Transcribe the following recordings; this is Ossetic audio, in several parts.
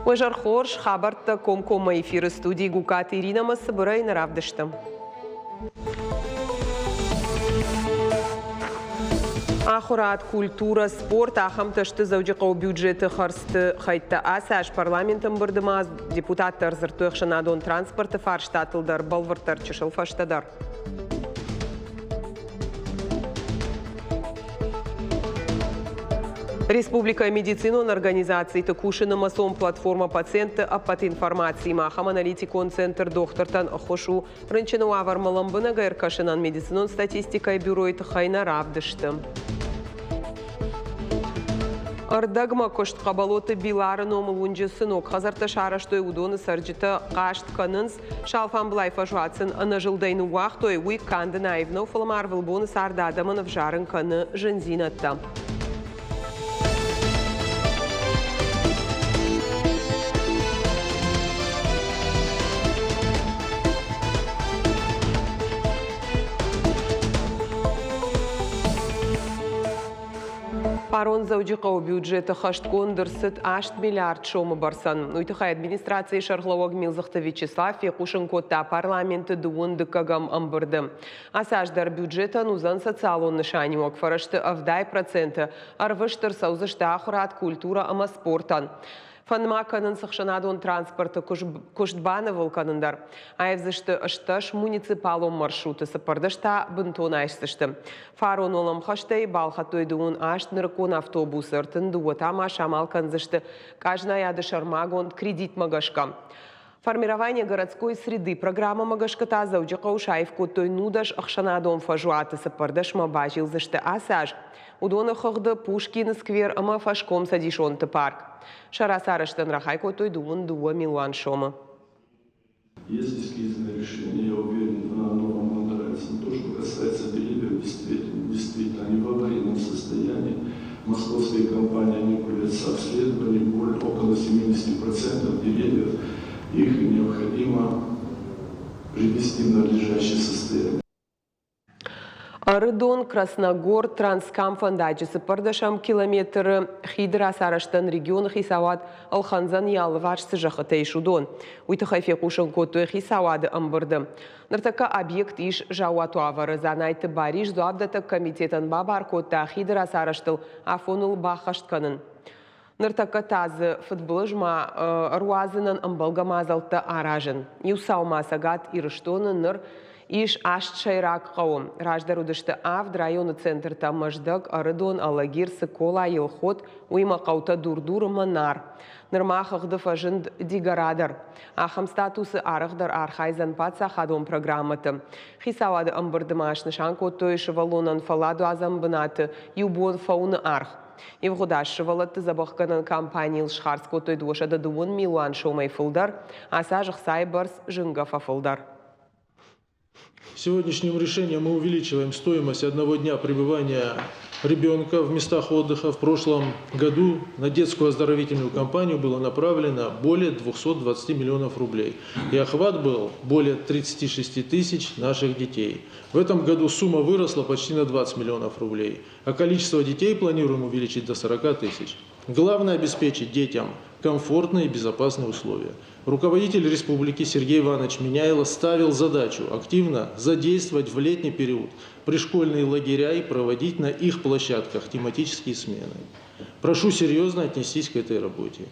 Уӕ зӕр хорз, хабӕрттӕ комкоммӕ эфиры студийы Гукаты Иринӕмӕ цыбырӕй нӕ равдысты. Ахуырад, культурӕ, спорт ахӕмтӕ сты Дзӕуджыхъӕуы бюджеты хӕрдзты хӕйттӕ. Ацы аз парламенты ӕмбырды ма депутаттӕ ӕрдзырдтой ӕхсӕнадон транспорты фарстатыл дӕр, бӕлвырддӕр чысыл фӕстӕдӕр. Республикӕйы медицинон организациты кусы нымӕцон платформӕ пациентты ӕппӕт информациимӕ. Ахӕм аналитикон центр дохтыртӕн ӕххуыс у рынчыны уавӕрмӕ лӕмбынӕг ӕркӕсынӕн медицинон статистикӕйы бюройы тыххӕй нӕ равдысты. Ӕрдӕгмӕ куыст Хъӕбӕлоты Билары номыл уынджы цы ног хӕдзӕрттӕ сарӕзтой, уыдоны цӕрджытӕ хъаст кӕнынц. Сӕ алфамблай фӕзуат сын ӕнӕзылдӕй ныууагътой, уый канд ӕнаив нӕу, фӕлӕ ма ӕрвылбоны царды адӕмӕн ӕвзарын кӕны зындзинӕдтӕ. Фарон Дзӕуджыхъӕуы бюджеты хӕстгонд ӕрцыд 8 миллиард сомы бӕрцӕн. Уый тыххӕй администрацийы сӕргълӕууӕг Милдзыхты Вячеслав фехъусын кодта парламенты дыууын дыккӕгӕм ӕмбырды. Ацы аз дӕр бюджетӕн уыдзӕн социалон нысаниуӕг фӕрӕзты 70% ӕрвыст ӕрцӕудзысты ахуырад, культурӕ ӕмӕ спортӕн. Фӕнд ма кӕнынц ӕхсӕнадон транспорты куыст банывыл кӕнын дӕр. Аивдзысты 18 муниципалон маршруты, 14 та бынтон айсдзысты. Фарон уӕлӕмхӕстӕй балхӕдтой 38 нырыккон автобусы, 32 та ма самал кӕндзысты къазнайады сӕрмагонд кредитмӕ гӕсгӕ. Формирование городской среды программӕмӕ гӕсгӕ та Дзӕуджыхъӕуы саив кодтой 19 ӕхсӕнадон фӕзуаты, цыппӕрдӕсмӕ базилдзысты ацы аз. Уыдоны хыгъды Пушкины сквер ӕмӕ Фӕскомцӕдисонты парк. Сӕ рацарӕзтӕн рахай кодтой 22 милуан сомы. Есть эскизное решение, я уверен, оно вам понравится. Но то, что касается деревьев, действительно, действительно, они в аварийном состоянии. Московская компания Никулец обследовали более около 70% деревьев. Их необходимо привести в надлежащее состояние. Ӕрыдон, Красногор, Транскам фӕндаджы цыппӕрдӕсӕм километры хиды рацарӕзтӕн регионы хицауад ӕлхӕндзӕн йӕ алыварс цы зӕххытӕ ис, уыдон. Уый тыххӕй фехъусын кодтой хицауады ӕмбырды. Ныртӕккӕ объект ис заууат уавӕры. Дзанайты Барис дзуапдӕттӕг комитетӕн бабар кодта хиды рацарӕзтыл афоныл баххӕст кӕнын. Ныртӕккӕ та дзы фыдбылыз ма ӕруадзынӕн ӕмбӕлгӕ мадзӕлттӕ аразын. Иу цау ма Цӕгат Ирыстоны ныр ис аст сӕйраг хъӕуы. Раздӕр уыдысты авд районы центртӕ Мӕздӕг, Ӕрыдон, Алагир, Цыкола, Елхот, уыимӕ хъӕутӕ Дур-Дур ӕмӕ Нар. Нырма хыгъды фӕзынд Дигора дӕр. Ахӕм статусы арӕхдӕр архайдзӕн паддзахадон программӕты. Хицауады ӕмбырды ма снысан кодтой сывӕллонӕн фӕлладуадзӕн бынаты иу бон фӕуыны аргъ. Ивгъуыд аз сывӕллӕтты дзӕбӕхгӕнӕн кампанийыл схардз кодтой 202 милуан сомӕй фылдӕр, ацы аз ӕхцайы бӕрц зынгӕ фӕфылдӕр. Сегодняшним решением мы увеличиваем стоимость одного дня пребывания ребенка в местах отдыха. В прошлом году на детскую оздоровительную кампанию было направлено более 220 миллионов рублей. И охват был более 36 тысяч наших детей. В этом году сумма выросла почти на 20 миллионов рублей а количество детей планируем увеличить до 40 тысяч. Главное обеспечить детям комфортные и безопасные условия. Руководитель республики Сергей Иванович Меняйло ставил задачу активно задействовать в летний период пришкольные лагеря и проводить на их площадках тематические смены. Прошу серьезно отнестись к этой работе.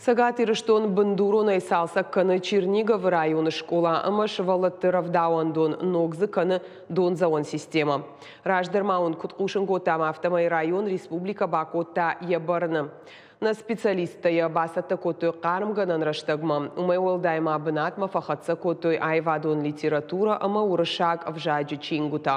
Цӕгат Ирыстон бындуронӕй цалцӕг кӕны Черниговы районы скъола ӕмӕ сывӕллӕтты рӕвдауӕндон, ног дзы кӕны дондзӕуӕн системӕ. Раздӕр ма уын куыд хъусын кодтам, афтӕмӕй район республикӕ бакодта йӕ бӕрны. Нӕ специалисттӕ йӕ бацӕттӕ кодтой хъармгӕнӕн рӕстӕгмӕ. Уымӕй уӕлдай ма бынатмӕ фӕхӕццӕ кодтой аивадон литературӕ ӕмӕ уырыссаг ӕвзаджы чингуытӕ.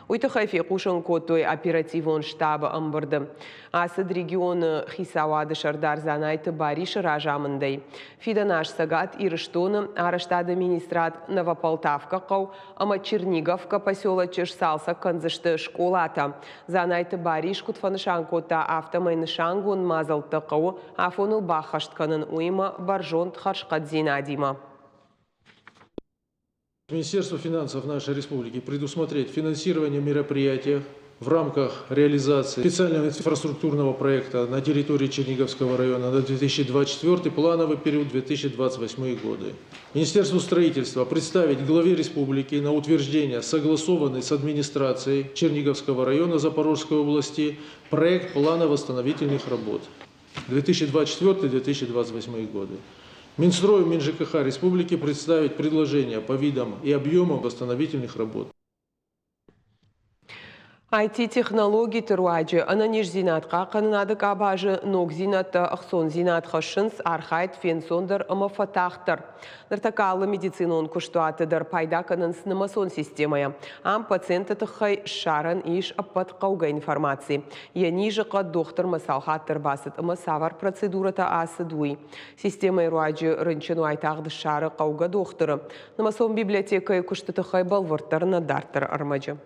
Уый тыххӕй фехъусын кодтой оперативон штабы ӕмбырды. Ацыд регионы хицауады сӕрдар Дзанайты Барисы разамындӕй. Фидӕн аз Цӕгат Ирыстоны арӕзтады министрад Новополтавка хъӕу ӕмӕ Черниговка поселочы сцалцӕг кӕндзысты скъолатӕ. Дзанайты Барис куыд фӕнысан кодта, афтӕмӕй нысангонд мадзӕлттӕ хъӕуы афоныл баххӕст кӕнын, уыимӕ бӕрзонд хӕрзхъӕддзинадимӕ. Министерство финансов нашей республики предусмотреть финансирование мероприятий. в рамках реализации специального инфраструктурного проекта на территории Черниговского района на 2024 плановый период 2028 годы. Министерству строительства представить главе республики на утверждение согласованный с администрацией Черниговского района Запорожской области проект плана восстановительных работ 2024-2028 годы. Минстрою МинЖКХ республики представить предложение по видам и объемам восстановительных работ. IT-технологиты руаджы ӕнӕниздзинад хъахъхъӕнынады къабазы ногдзинӕдтӕ ӕхцондзинад хӕссынц, архайд фенцондӕр ӕмӕ фӕтагъддӕр. Ныртӕккӕ алы медицинон куыстуаты дӕр пайда кӕнынц нымӕцон системӕйӕ. Ам пациенты тыххӕй ссарӕн ис ӕппӕт хъӕугӕ информаци. Йӕ низы хъӕд дохтырмӕ цал хатт ӕрбацыд ӕмӕ цавӕр процедурӕтӕ ацыд, уый. Системӕйы руаджы рынчын уайтагъд ссары хъӕугӕ дохтыры. Нымӕцон библиотекӕйы куысты тыххӕй бӕлвырддӕр нӕ дарддӕры ӕрмӕджы.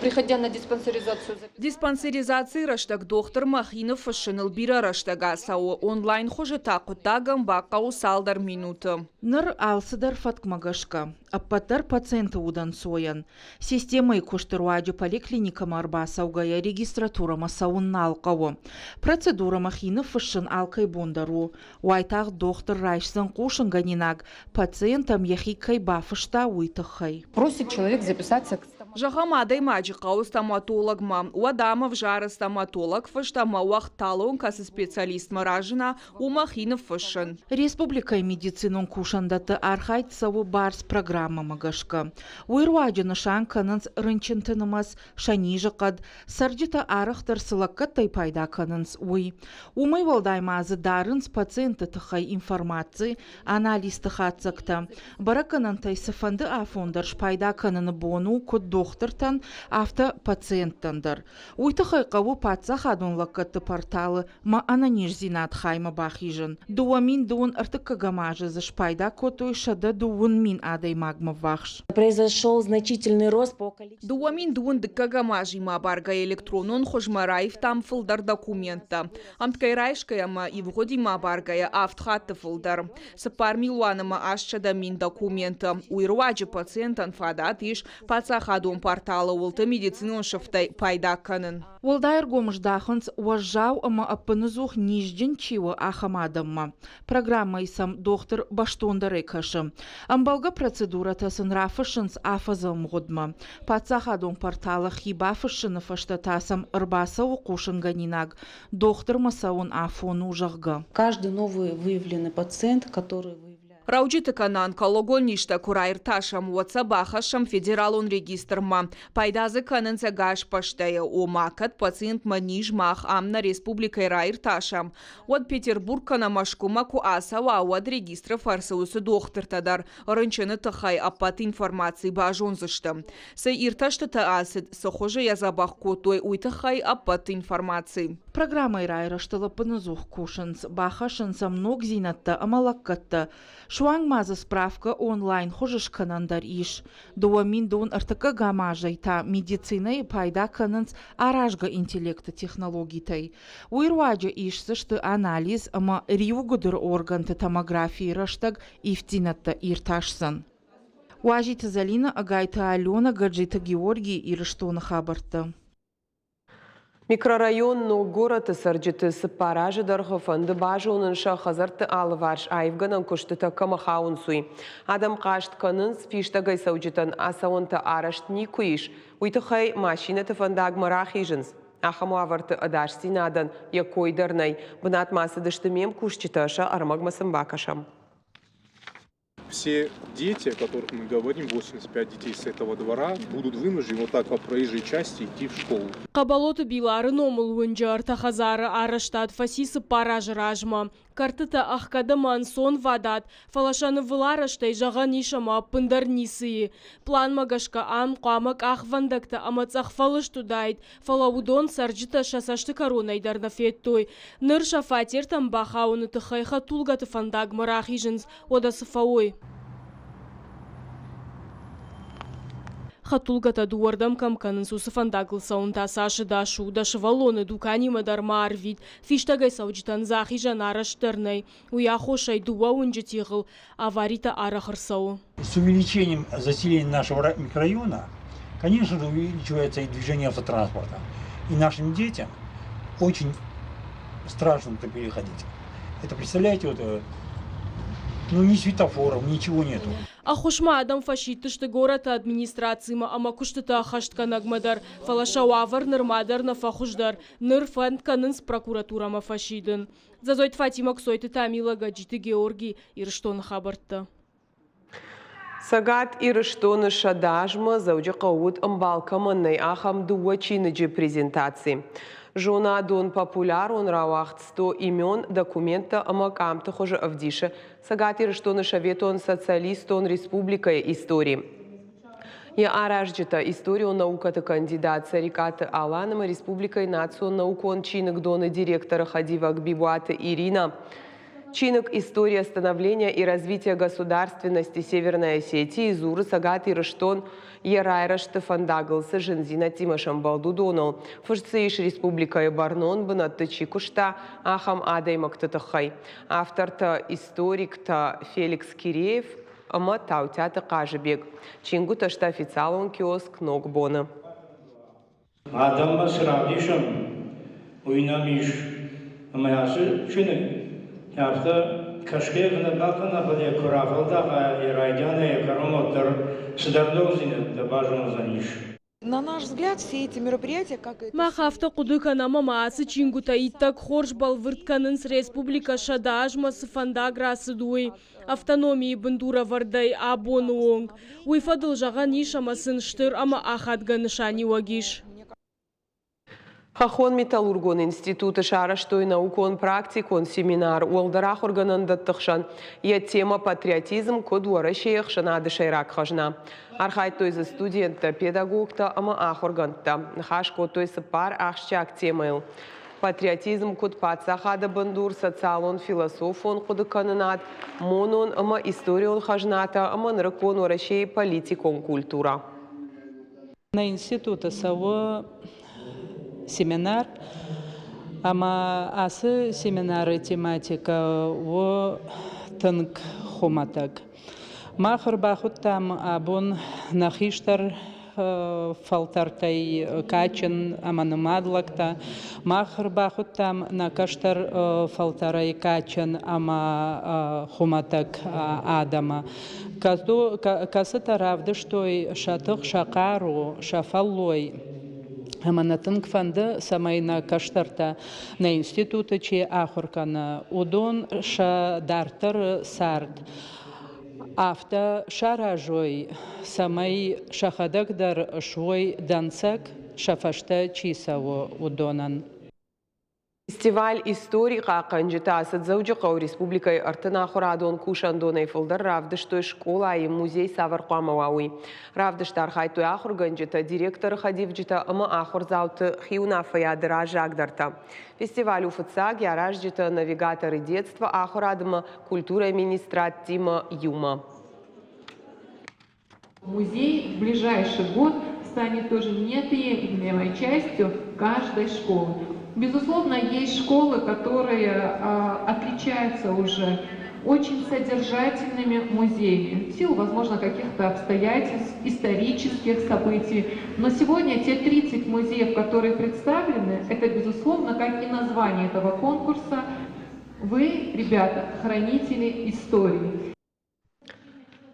Приходя на диспансеризацию. Диспансеризацийы рӕстӕг дохтырмӕ хи ныффыссыныл бирӕ рӕстӕг ацӕуы, онлайн хуызы та хъуыддагӕн бахъӕуы цалдӕр минуты. Ныр алцыдӕр фӕткмӕ гӕсгӕ, ӕппӕтдӕр пациенты удӕнцойӕн. Системӕйы куысты руаджы поликлиникӕмӕ ӕрбацӕугӕйӕ регистратурӕмӕ цӕуын нал хъӕуы. Процедурӕмӕ хи ныффыссын алкӕй бон дӕр у. Уайтагъд дохтыр райсдзӕн хъусынгӕнинаг, пациентӕм йӕхи кӕй бафыста, уый тыххӕй. Просит человек записаться к Зӕгъӕм, адӕймаджы хъӕуы стоматологмӕ, уӕд ӕм ӕвзары стоматолог фыст ӕмӕ уӕгъдталон кӕцы специалистмӕ разына, уымӕ хи ныффыссын. Республикӕйы медицинон кусӕндӕтты архайд цӕуы бӕрц программӕмӕ гӕсгӕ. Уый руаджы нысан кӕнынц рынчынты нымӕц, сӕ низы хъӕд, цӕрджытӕ арӕхдӕр цы лӕггӕдтӕй пайда кӕнынц, уый. Уымӕй уӕлдай ма дзы дарынц пациентты тыххӕй информаци, анализты хатдзӕгтӕ. Бӕрӕггӕнӕнтӕй цыфӕнды афон дӕр спайда кӕныны бон у куыд дохтыртӕн, афтӕ пациенттӕн дӕр. Уый тыххӕй хъӕуы паддзахадон лӕггӕдты порталы Мӕ ӕнӕниздзинад хаймӕ бахизын. 2002 ӕртыккӕгӕм азы дзы спайда кодтой 120 000 адӕймагмӕ ввахс. Произошел значительный рост по количеству. 2002 дыккӕгӕм азимӕ абаргӕйӕ электронон хуызмӕ раивтам фылдӕр документтӕ. Ӕмткӕй райсгӕйӕ ӕмӕ ивгъуыдимӕ абаргӕйӕ авд хатты фылдӕр. 4 800 000 документы. Уый руаджы пациентӕн фадат ис паддзахадон порталы уылты медицинон сыфтӕй пайда кӕнын. Уӕлдай ӕргом здахынц, уӕззау ӕмӕ ӕппынӕдзух низджын чи у, ахӕм адӕммӕ. Программӕйы сӕм дохтыр бӕстондӕрӕй кӕсы. Ӕмбӕлгӕ процедурӕтӕ сын рафыссынц афӕдзы ӕмгъуыдмӕ. Паддзахадон порталы хи бафыссыны фӕстӕ та сӕм ӕрбацӕуы хъусынгӕнинаг, дохтырмӕ цӕуын афон у, зӕгъгӕ. Каждый новый выявленный пациент, который выявляет Рӕуджыты кӕнӕ онкологон низтӕ куы раиртасӕм, уӕд сӕ бахӕссӕм федералон регистрмӕ. Пайда дзы кӕнынц ӕгас бӕстӕйы. Ома, кӕд пациентмӕ низ мах ам нӕ республикӕйы раиртасӕм, уӕд Петербург кӕнӕ Мӕскуымӕ куы ацӕуа, уӕд регистры фӕрцы уыцы дохтыртӕ дӕр рынчыны тыххӕй ӕппӕт информаци базондзысты. Цы иртӕстытӕ ацыд, цы хуызы йӕ дзӕбӕх кодтой, уый тыххӕй ӕппӕт информаци. Программӕйы райрӕзтыл ӕппынӕдзух кусынц, бахӕссынц ӕм ногдзинӕдтӕ ӕмӕ лӕггӕдтӕ. Суанг ма дзы справкӕ онлайн хуызы скӕнӕн дӕр ис. 2023 азӕй та медицинӕйы пайда кӕнынц аразгӕ интеллекты технологитӕй. Уый руаджы исдзысты анализ ӕмӕ риуыгуыдыры органты томографийы рӕстӕг ивддзинӕдтӕ иртасдзӕн. Уазиты Зӕлинӕ, Ӕгайты Алена, Гаджиты Георгий, Ирыстоны хабӕрттӕ. Микрорайон Ног горӕты цӕрджыты 4 азы дӕргъы фӕнды базонын, сӕ хӕдзӕртты алыварс аивгӕнӕн куыстытӕ кӕмӕ хауынц, уый. Адӕм хъаст кӕнынц, фистӕгӕй цӕуджытӕн ацӕуӕнтӕ арӕзт никуы ис, уый тыххӕй машинӕты фӕндагмӕ рахизынц. Ахӕм уавӕрты ӕдасдзинадӕн йӕ кой дӕр нӕй. Бынатмӕ ацыдысты ме мкусджытӕ, сӕ ӕрмӕгмӕ сын бакӕсӕм. Все дети, о которых мы говорим, 85 детей с этого двора, будут вынуждены вот так по проезжей части идти в школу. Хъӕбӕлоты Билары номыл уынджы ӕртӕ хӕдзары арӕзтад фӕци 4 азы размӕ. Кӕртытӕ ӕхгӕд ӕмӕ ӕнцонвадат, фӕлӕ сӕ нывыл арӕзтӕй зӕгъӕн ис, ӕмӕ ӕппындӕр ницы и. Планмӕ гӕсгӕ ам хъуамӕ къахвӕндӕгтӕ ӕмӕ цъӕхфӕлыст уыдаид, фӕлӕ уыдон цӕрджытӕ сӕ цӕсты кӕронӕй дӕр нӕ федтой. Ныр сӕ фатертӕм бахауыны тыххӕй хӕдтулгӕты фӕндагмӕ рахизынц, уӕдӕ цы фӕуой. Хӕдтулгӕтӕ дыууӕрдӕм кӕм кӕнынц, уыцы фӕндагыл цӕуын та цас ӕдас у? Дӕ сывӕллоны дуканимӕ дӕр ма арвит. Фистӕгӕй цӕуджытӕн дзы ахизӕн арӕзт дӕр нӕй. Уый аххосӕй дыууӕ уынджы тигъыл аваритӕ арӕх ӕрцӕуы. С увеличением заселения нашего микрорайона, Конечно же, увеличивается и движение автотранспорта. И нашим детям очень страшно это переходить. Это, представляете, вот, ну, ни светофоров, ничего нету. Ӕххуысмӕ адӕм фӕсидтысты горӕты администрацимӕ ӕмӕ куыстыты ӕххӕстгӕнӕгмӕ дӕр, фӕлӕ сӕ уавӕр нырма дӕр нӕ фӕхуыздӕр. Ныр фӕнд кӕнынц прокуратурӕмӕ фӕсидын. Дзӕдзойты Фатимӕ, Кцойты Тамила, Гӕджиты Георги, Ирыстоны хабӕрттӕ. Цӕгат Ирыстоны сӕдӕазмӕ Дзӕуджыхъӕуы уыд ӕмбал кӕмӕн нӕй, ахӕм дыууӕ чиныджы презентаци. Зонадон-популярон рауагъд Сто имен, документтӕ ӕмӕ къамты хуызы ӕвдисы Цӕгат Ирыстоны Советон Социалистон Республикӕйы истори. Йӕ аразджытӕ историон наукӕты кандидат Цӕрикъаты Алан ӕмӕ республикӕйы национ наукон чиныгдоны директоры хӕдивӕг Бибуаты Иринӕ. Чиныг «История становления и развития государственности Северной Осетии» дзуры Цӕгат Ирыстон йӕ райрӕзты фӕндагыл цы зындзинӕдтимӕ сӕмбӕлд, уыдоныл. Фыст дзы ис республикӕйы бӕрнон бынӕтты чи куыста, ахӕм адӕймӕгты тыххӕй. Автортӕ, историктӕ Феликс Киреев ӕмӕ Таутиаты Хъазыбег. Чингуытӕ сты официалон киоск «Ногбоны». Адӕммӕ цы равдисӕм, уый нӕм ис. Ӕмӕ ацы чиныг афтӕ кӕсгӕ нӕ бакӕна, фӕлӕ куы рафӕлдаха йӕ райдианӕй йӕ кӕронмӕ дӕр цыдӕр ногдзинӕдтӕ базондзӕнис. На наш взгляд, все эти мероприятия, как Мах афтӕ хъуыды кӕнӕм ӕмӕ ацы чингуытӕ иттӕг хорз бӕлвырд кӕнынц республикӕ 100 азмӕ цы фӕндаг рацыд, уый автономийы бындурӕвӕрдӕй абоны онг. Уый фӕдыл зӕгъӕн ис ӕмӕ сын стыр ӕмӕ ахадгӕ нысаниуӕг ис. Хӕххон металлургон институты сарӕзтой наукон-практикон семинар уӕлдӕр ахуыргӕнӕндӕтты хсӕн. Йӕ темӕ «Патриотизм куыд Уӕрӕсейы ӕхсӕнады сӕйраг хӕзна». Архайдтой дзы студенттӕ, педагогтӕ ӕмӕ ахуыргӕндтӕ. Ныхас кодтой цыппар ахсджиаг темӕйыл. Патриотизм куыд паддзахады бындур, социалон-философон хъуыдыкӕнынад, монон ӕмӕ историон хӕзнатӕ ӕмӕ нырыккон Уӕрӕсейы политикон культурӕ. Нӕ институты цӕуы семинар, ӕмӕ ацы семинары тематикӕ у тынг хуымӕтӕг. Мах ӕрбахуыдтам абон нӕ хистӕр фӕлтӕртӕй кадджын ӕмӕ нымад лӕгтӕ. Мах ӕрбахуыдтам нӕ кӕстӕр фӕлтӕрӕй кадджын ӕмӕ хуымӕтӕг адӕмы, кӕцытӕ равдыстой сӕ тых, сӕ хъару, сӕ фӕллой. Ӕмӕ нӕ тынг фӕнды, цӕмӕй нӕ кӕстӕртӕ нӕ институты чи ахуыр кӕны, уыдон сӕ дарддӕры цард афтӕ саразой, цӕмӕй сӕхӕдӕг дӕр суой дӕнцӕг, сӕ фӕстӕ чи цӕуы, уыдонӕн. Фестиваль «Истори хъахъхъӕнджытӕ» ацыд Дзӕуджыхъӕуы республикӕйы 30 ахуырадон кусӕндонӕй фылдӕр равдыстой скъолайы музей цавӕр хъуамӕ уа, уый. Равдысты архайдтой ахуыргӕнджытӕ, директоры хӕдивджытӕ ӕмӕ ахуырдзауты хиуынаффӕйады раззагдӕртӕ. Фестиваль у фыццаг, йӕ аразджытӕ «Навигаторы детства» ахуырадмӕ, культурӕйы министрадтимӕ иумӕ. Музей в ближайший год станет тоже неотъемлемой частью каждой школы. Безусловно, есть школы, которые отличаются уже очень содержательными музеями, в силу, возможно, каких-то обстоятельств, исторических событий. Но сегодня те 30 музеев, которые представлены, это, безусловно, как и название этого конкурса, вы, ребята, хранители истории.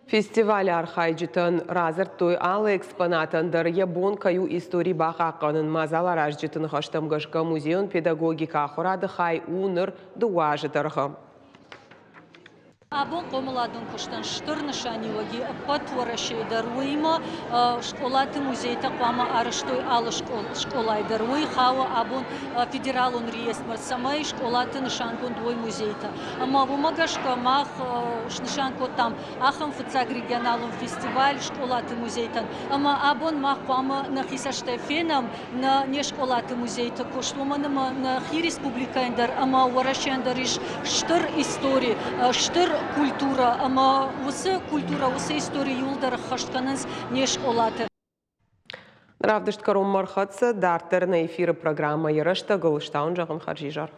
Фестивалы архайджытӕн радзырдтой алы экспонатӕн дӕр йӕ бон кӕй у истори бахъахъхъӕнын. Мадзаларазджыты ныхӕстӕм гӕсгӕ музейон педагогикӕ ахуырады хай у ныр дыууӕ азы дӕргъы. Абон хъомыладон куыстӕн стыр нысаниуӕг и ӕппӕт Уӕрӕсейы дӕр. Уыимӕ скъолаты музейтӕ хъуамӕ арӕзтой алы скъолайы дӕр. Уый хауы абон федералон реестрмӕ, цӕмӕй скъолаты нысангонд уой музейтӕ. Ӕмӕ уымӕ гӕсгӕ мах снысан кодтам ахӕм фыццаг регионалон фестиваль скъолаты музейтӕн. Ӕмӕ абон мах хъуамӕ нӕхи цӕстӕй фенӕм нӕ не скъолаты музейты куыст, уымӕн ӕмӕ нӕхи республикӕйӕн дӕр ӕмӕ Уӕрӕсейӕн дӕр ис стыр истори, стыр культурӕ ӕмӕ уыцы культурӕ, уыцы истори иууылдӕр ӕххӕст кӕнынц не скъолаты. Равдыст кӕронмӕ ӕрхӕццӕ, дарддӕр нӕ эфиры программӕйы рӕстӕгыл стауын зӕгъын хӕрзизӕр.